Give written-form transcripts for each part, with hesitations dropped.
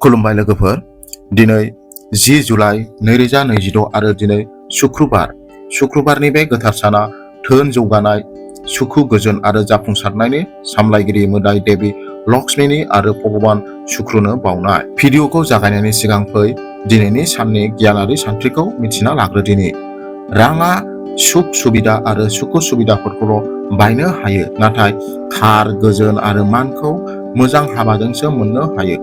खुलुमबाय लोगोफोर। दिनै 10 जुलाइ 2026 आरो दिनै शुक्रबारनि बे गोथार साना धोन जौगानाय, सुखु गोजोन आरो जाफुंसारनायनि सामलायगिरि मोदाय देबि लक्ष्मीनि आरो भगबान शुक्रनो बावनाय। भिडिअखौ जागायनायनि सिगां फै दिनैनि साननि गियानारि सानथ्रिखौ मिथिना लाग्रोदिनि। राङा सुख सुबिदा आरो सुखु सुबिदाफोरखौल' बायनो हायो, नाथाय थार गोजोन आरो मानखौ मोजां हाबाजोंसो मोननो हायो।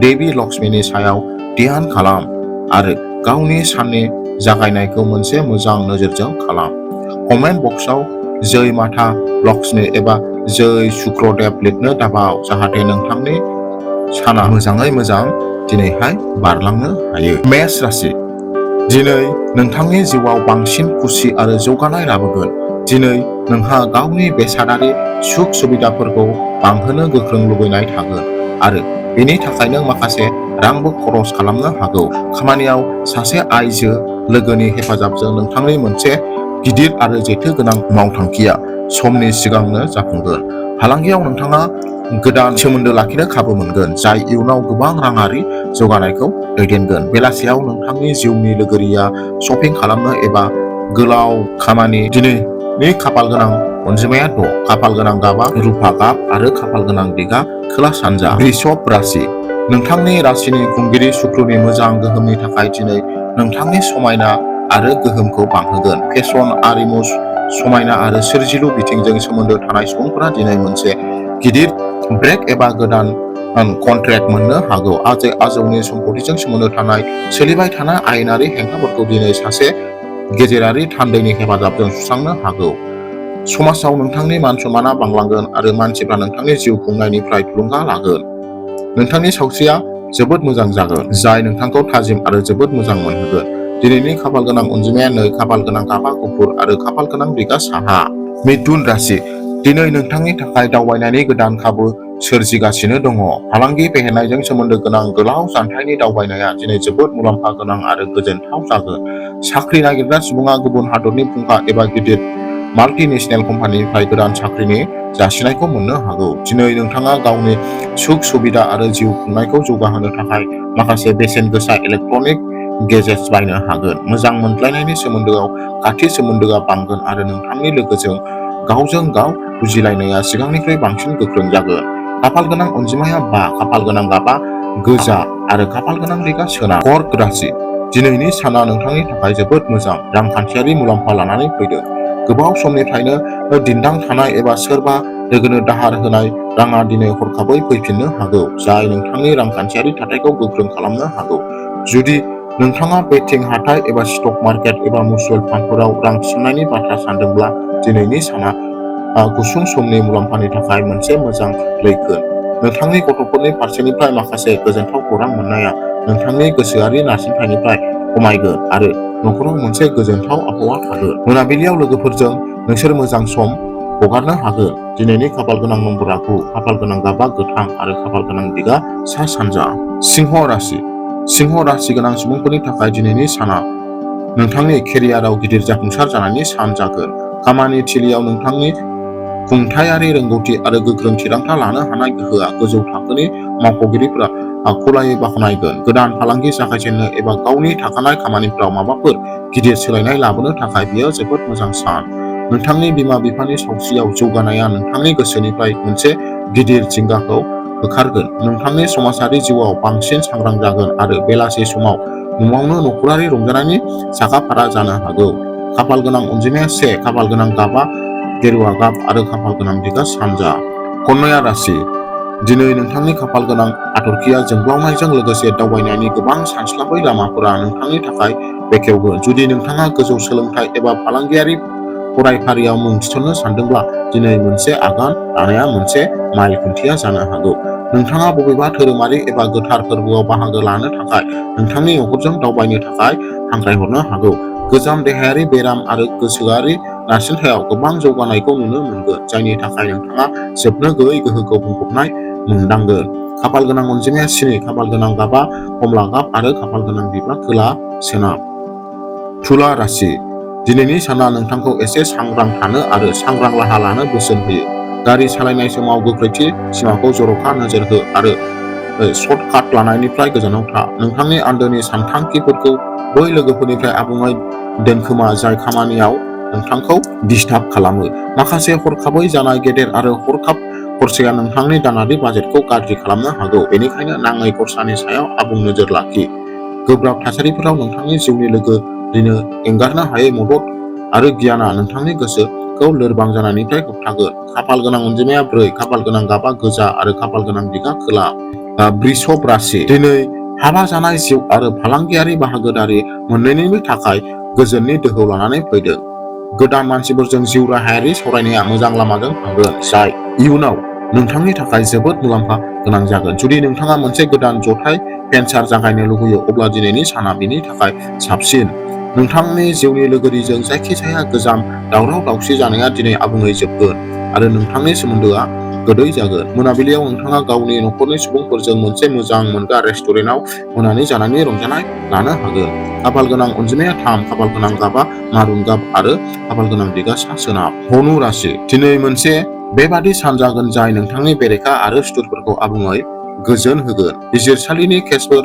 देबि लक्ष्मीनि सायाव ध्यान खालाम आरो गावनि साननि जागायनायखौ मोनसे मोजां नोजोरजों खालाम। कमेन्ट बक्सआव जय माता लक्ष्मी एबा जय शुक्रदेव लिरनो दाबाव, जाहाथे नोंथांनि साना मोजाङै मोजां दिनैहाय बारलांनो हायो। मेष राशि। दिनै नोंथांनि जिउआव बांसिन खुसि आरो जौगानाय लाबोगोन। दिनै नोंहा गावनि बेसादारि सुख सुबिदाफोरखौ बांहोनो गोख्रों लुबैनाय थागोन आरो बेनि थाखाय नों माखासे रांबो खरस खालामनो हागौ। खामानियाव सासे आइजो लोगोनि हेफाजाबजों नोंथांनि मोनसे गिदिर आरो जेथो गोनां मावथांखिया समनि सिगांनो जाफुंगोन। फालांगियाव नोंथाङा गोदान सोमोन्दो लाखिनो खाबु मोनगोन, जाय इयुनाव गोबां राङारि जौगानायखौ दैदेनगोन। बेलासियाव नोंथांनि जिउनि लोगोरिया शपिं खालामनो एबा गोलाव खामानि। दिनैनि खाफाल गोनां अनजिमाया 6, खाफाल गोनां गाबा रुफा गाब आरो खाफाल गोनां दिगा खोला सानजा। वृषभ राशि। नोंथांनि राशिनि खुंगिरि शुक्रनि मोजां गोहोमनि थाखाय दिनै नोंथांनि समायना आरो गोहोमखौ बांहोगोन। फेशन, आरिमु, समायना आरो सोरजिलु बिथिंजों सोमोन्दो थानाय सुबुंफोरा दिनै मोनसे गिदिर ब्रेक एबा गोदान कन्ट्रेक्ट मोननो हागौ। आजै-आजौनि सम्पथिजों सोमोन्दो थानाय सोलिबाय थानाय आयेनारि हेंथाफोरखौ दिनै सासे गेजेरारि थान्दैनि हेफाजाबजों सुस्रांनो हागौ। समाजाव नोंथांनि मान-सन्मानआ बांलांगोन आरो मानसिफ्रा नोंथांनि जिउ खुंनायनिफ्राय थुलुंगा लागोन। नोंथांनि सावस्रिया जोबोद मोजां जागोन, जाय नोंथांखौ थाजिम आरो जोबोद मोजां मोनहोगोन। दिनैनि खाफाल गोनां अनजिमाया 2, खाफाल गोनां गाबा गुफुर आरो खाफाल गोनां दिगा साहा। मिथुन राशि। दिनै नोंथांनि थाखाय दावबायनायनि गोदान खाबु सोरजिगासिनो दङ। फालांगि फेहेरनायजों सोमोन्दो गोनां गोलाव जानथायनि दावबायनाया दिनै जोबोद मुलाम्फा गोनां आरो गोजोनथाव जागोन। साख्रि नागिरग्रा सुबुङा गुबुन हादरनि फुंखा एबा गिदिर माल्टिनेशनेल कम्पानिनिफ्राय गोदान साख्रिनि जासिनायखौ मोननो हागौ। दिनै नोंथाङा गावनि सुख सुबिदा आरो जिउ खुंनायखौ जौगाहोनो थाखाय माखासे बेसेन गोसा इलेक्ट्रनिक गेजेट्स बायनो हागोन। मोजां मोनलायनायनि सोमोन्दोआव खाथि सोमोन्दोआ बांगोन आरो नोंथांनि लोगोजों गावजों गाव बुजिलायनाया सिगांनिख्रुइ बांसिन गोख्रों जागोन। खाफाल गोनां अनजिमाया 5, खाफाल गोनां गाबा गोजा आरो खाफाल गोनां दिगा सोनाब। कर्क राशि। दिनैनि साना नोंथांनि थाखाय जोबोद मोजां रांखान्थियारि मुलाम्फा लानानै फैदों। गोबाव समनिफ्रायनो दिन्दां थानाय एबा सोरबा लोगोनो दाहार होनाय राङा दिनै हरखाबै फैफिननो हागौ, जाय नोंथांनि रांखान्थियारि थाथायखौ गोख्रों खालामनो हागौ। जुदि नोंथाङा बेटिं हाथाय एबा स्टक मार्केट एबा मिउचुयेल फान्डफोराव रां थिसननायनि बाथ्रा सानदोंब्ला, दिनैनि साना गुसुं समनि मुलाम्फानि थाखाय मोनसे मोजां लैखोन। नोंथांनि गथ'फोरनि फारसेनिफ्राय माखासे गोजोनथाव खौरां मोननाया नोंथांनि गोसोआरि नारसिनथायनिफ्राय खमायगोन आरो नखराव मोनसे गोजोनथाव आबहावा थागोन। मोनाबिलियाव लोगोफोरजों नोंसोर मोजां सम हगारनो हागोन। दिनैनि खाफाल गोनां नम्बरा 9, खाफाल गोनां गाबा गोथां आरो खाफाल गोनां दिगा सा सानजा। सिंह राशि। सिंह राशि गोनां सुबुंफोरनि थाखाय दिनैनि साना नोंथांनि केरियाराव गिदिर जाफुंसार जानायनि सान जागोन। खामानि थिलियाव नोंथांनि खुंथायारि रोंगौथि आरो गोख्रों थिरांथा लानो हानाय गोहोआ गोजौ थाखोनि मावख'गिरिफोरा आखुलायै बाख्नायगोन। गोदान फालांगि जागायजेननो एबा गावनि थाखानाय खामानिफोराव माबाफोर गिदिर सोलायनाय लाबोनो थाखाय बेयो जोबोद मोजां सान। नोंथांनि बिमा-बिफानि सावस्रियाव जौगानाया नोंथांनि गोसोनिफ्राय मोनसे गिदिर जिंगाखौ होखारगोन। नोंथांनि समाजारि जिउआव बांसिन सांग्रां जागोन आरो बेलासि समाव न'आवनो नखरारि रंजानायनि साखाफारा जानो हागौ। खाफाल गोनां अनजिमाया 1, खाफाल गोनां गाबा गेरुआ गाब आरो खाफाल गोनां दिगा सानजा। कन्या राशि। दिनै नोंथांनि खाफाल गोनां हाथरखिया जोंब्लावनायजों लोगोसे दावबायनायनि गोबां सानस्लाबै लामाफोरा नोंथांनि थाखाय बेखेवगोन। जुदि नोंथाङा गोजौ सोलोंथाइ एबा फालांगियारि फरायफारियाव मुं थिसननो सानदोंब्ला, दिनै मोनसे आगान लानाया मोनसे माइल खुन्थिया जानो हागौ। नोंथाङा बबेबा धोरोमारि एबा गोथार फोरबोआव बाहागो लानो थाखाय नोंथांनि नखरजों दावबायनो थाखाय हांख्रायहरनो हागौ। गोजाम देहायारि बेराम आरो गोसोआरि नारसिनथायाव गोबां जौगानायखौ नुनो मोनगोन, जायनि थाखाय नोंथाङा जोबनो गैयै गोहोखौ बुंफबनाय मोनदांगोन। खाफाल गोनां अनजिमाया 7, खाफाल गोनां गाबा कमला गाब आरो खाफाल गोनां दिगा खोला सोनाब। तुला राशि। दिनैनि साना नोंथांखौ एसे सांग्रां थानो आरो सांग्रां राहा लानो बोसोन होयो। गारि सालायनाय समाव गोख्रैथि सिमाखौ जर'खा नोजोर हो आरो सर्टकाट लानायनिफ्राय गोजानाव था। नोंथांनि आन्दोनि सानथांखिफोरखौ बै लोगोफोरनिफ्राय आबुङै दोनखोमा जाय खामानियाव नोंथांखौ डिस्टार्ब खालामो। माखासे हरखाबै जानाय गेदेर आरो हरखाब खरसाया नोंथांनि दानारि बाजेटखौ गाज्रि खालामनो हागौ, बेनिखायनो नाङै खरसानि सायाव आबुं नोजोर लाखि। गोब्राब थासारिफोराव नोंथांनि जिउनि लोगो दिनो एंगारनो हायै मदद आरो गियानआ नोंथांनि गोसोखौ लोरबां जानायनिफ्राय होबथागोन। खाफाल गोनां अनजिमाया 4, खाफाल गोनां गाबआ गोजा आरो खाफाल गोनां दिगा खोला। बृषभ राशि दिनै हाबा जानाय जिउ आरो फालांगियारि बाहागोदारि मोन्नैनिबो थाखाय गोजोननि दोहौ लानानै फैदों। गोदान मानसिफोरजों जिउ राहायारि सावरायनाया मोजां लामाजों थांगोन, जाय इयुनाव नोंथांनि थाखाय जोबोद मुलाम्फा गोनां जागोन। जुदि नोंथाङा मोनसे गोदान जथाय भेन्सार जागायनो लुबैयो, अब्ला दिनैनि साना बेनि थाखाय साबसिन। नोंथांनि जिउनि लोगोरिजों जायखिजाया गोजाम दावराव-दावसि जानाया दिनै आबुङै जोबगोन आरो नोंथांनि सोमोन्दोआ गोदै जागोन। मोनाबिलियाव नोंथाङा गावनि नखरनि सुबुंफोरजों मोनसे मोजां मोनग्रा रेस्टुरेन्टाव मोनानि जानायनि रंजानाय लानो हागोन। खाफाल गोनां अनजिमाया 3, खाफाल गोनां गाबआ मारुन गाब आरो खाफाल गोनां दिगा सा सोनाब। धनु राशि दिनै मोनसे बेबादि सान जागोन जाय नोंथांनि बेरेखा आरो सुथुरफोरखौ आबुङै गोजोन होगोन। बिजिरसालिनि केसफोर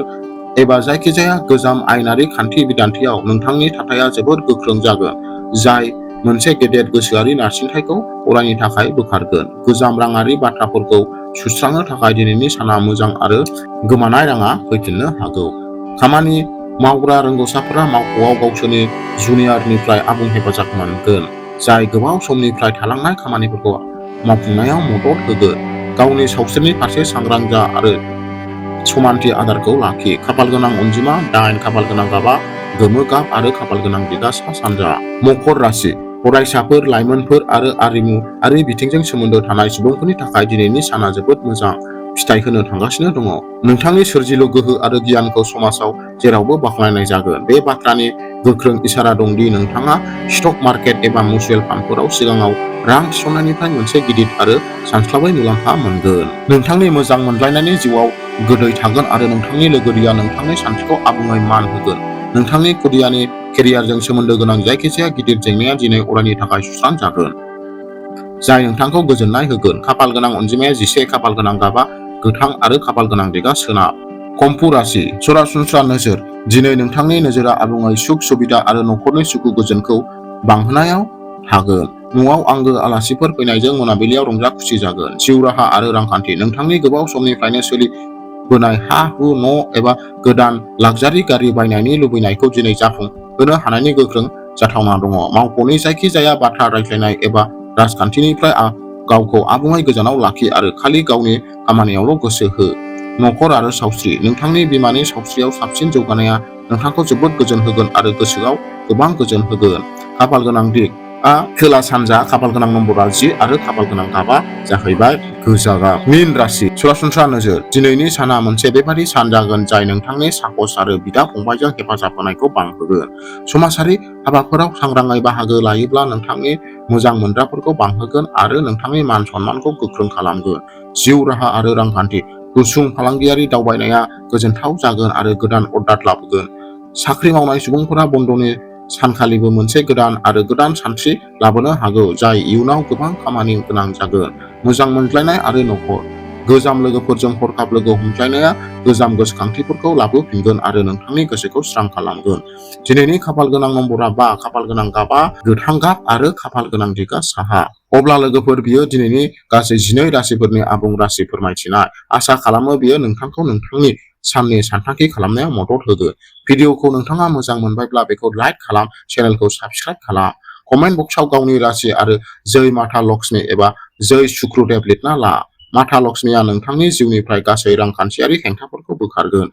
एबा जायखिजाया गोजाम आयेनारि खान्थि बिदान्थियाव नोंथांनि थाथाया जोबोद गोख्रों जागोन, जाय मोनसे गेदेर गोसोआरि नारसिनथायखौ अरायनि थाखाय बोखारगोन। गोजाम राङारि बाथ्राफोरखौ सुस्रांनो थाखाय दिनैनि साना मोजां आरो गोमानाय राङा फैफिननो हागौ। खामानि मावग्रा रोंग'साफोरा मावख'आव गावसोरनि जुनियरनिफ्राय आबुं हेफाजाब मोनगोन, जाय गोबाव समनिफ्राय थालांनाय खामानिफोरखौ मावफुंनायाव मदद होगोन। गावनि सावस्रिनि फारसे सांग्रां जा आरो समानथि आदारखौ लाखि। खाफाल गोनां अनजिमा 8, खाफाल गोनां गाबआ गोमो गाब आरो खाफाल गोनां दिगा सा सानजा। मकर राशि फरायसाफोर, लाइमोनफोर आरो आरिमुआरि बिथिंजों सोमोन्दो थानाय सुबुंफोरनि थाखाय दिनैनि साना जोबोद मोजां फिथाय होनो थांगासिनो दङ। नोंथांनि सोरजिलु गोहो आरो गियानखौ समाजाव जेरावबो बाख्नायनाय जागोन। बे बाथ्रानि गोख्रों इसारा दं दि नोंथाङा स्टक मार्केट एबा मिउचुयेल फान्डफोराव सिगाङाव रां थिसननायनिफ्राय मोनसे गिदिर आरो सानस्लाबै मुलाम्फा मोनगोन। नोंथांनि मोजां मोनलायनायनि जिउआव गोदै थागोन आरो नोंथांनि लोगोरिया नोंथांनि सानस्रिखौ आबुङै मान होगोन। नोंथांनि खुदियानि केरियारजों सोमोन्दो गोनां जायखिजाया गिदिर जेंनाया दिनै अरायनि थाखाय सुस्रांजागोन, जाय नोंथांखौ गोजोननाय होगोन। खाफाल गोनां अनजिमाया 11, खाफाल गोनां गाबआ गोथां आरो खाफाल गोनां दिगा सोनाब। कुम्भ राशि सरासनस्रा नोजोर दिनै नोंथांनि नोजोरआ आबुङै सुख सुबिदा आरो नखरनि सुखु गोजोनखौ बांहोनायाव थागोन। न'आव आंगो आलासिफोर फैनायजों मोनाबिलियाव रंजा खुसि जागोन। जिउ राहा आरो रांखान्थि नोंथांनि गोबाव समनिफ्रायनो सोलिबोनाय हा-हु, न' एबा गोदान लाक्जारि गारि बायनायनि लुबैनायखौ दिनै जाफुंहोनो हानायनि गोख्रों जाथावना दङ। मावख'नि जायखिजाया बाथ्रा रायज्लायनाय एबा राजखान्थिनिफ्राय गावखौ आबुङै गोजानाव लाखि आरो खालि गावनि खामानियावल' गोसो हो। नखर आरो सावस्रि नोंथांनि बिमानि सावस्रियाव साबसिन जौगानाया नोंथांखौ जोबोद गोजोन होगोन आरो गोसोआव गोबां गोजोन होगोन। खाफाल गोनां दिगआ खोला सानजा, खाफाल गोनां नम्बरआ 10 आरो खाफाल गोनां गाबआ जाहैबाय गोजा गाब। मीन राशि सरासनस्रा नोजोर दिनैनि साना मोनसे बेबादि सान जागोन जाय नोंथांनि साहस आरो बिदा-फंबायजों हेफाजाब होनायखौ बांहोगोन। समाजारि हाबाफोराव सांग्राङै बाहागो लायोब्ला नोंथांनि मोजां मोनग्राफोरखौ बांहोगोन आरो नोंथांनि मान-सन्मानखौ गोख्रों खालामगोन। जिउ राहा आरो रांखान्थि गुसुं फालांगियारि दावबायनाया गोजोनथाव जागोन आरो गोदान अर्डार लाबोगोन। साख्रि मावनाय सुबुंफोरा बन्द'नि सानखालिबो मोनसे गोदान आरो गोदान सानस्रि लाबोनो हागौ, जाय इयुनाव गोबां खामानि गोनां जागोन। मोजां मोनज्लायनाय आरो नखर गोजाम लोगोफोरजों हरखाब लोगो हमज्लायनाया गोजाम गोसोखांथिफोरखौ लाबोफिनगोन आरो नोंथांनि गोसोखौ स्रां खालामगोन। दिनैनि खाफाल गोनां नम्बरआ 5, खाफाल गोनां गाबआ गोथां गाब आरो खाफाल गोनां दिगा साहा। अब्ला लोगोफोर, बियो दिनैनि गासै 12 राशिफोरनि आबुं राशि फोरमायथिनाय। आसा खालामो बेयो नोंथांखौ नोंथांनि साननि सानथांखि खालामनायाव मदद होगोन। भिडिअखौ नोंथाङा मोजां मोनबायब्ला बेखौ लाइक खालाम, चेनेलखौ साबस्क्राइब खालाम। कमेन्ट बक्सआव गावनि राशि आरो जै माता लक्ष्मी एबा जै शुक्रदेव लिरना ला। माता लक्ष्मीआ नोंथांनि जिउनिफ्राय गासै रांखान्थियारि हेंथाफोरखौ बोखारगोन।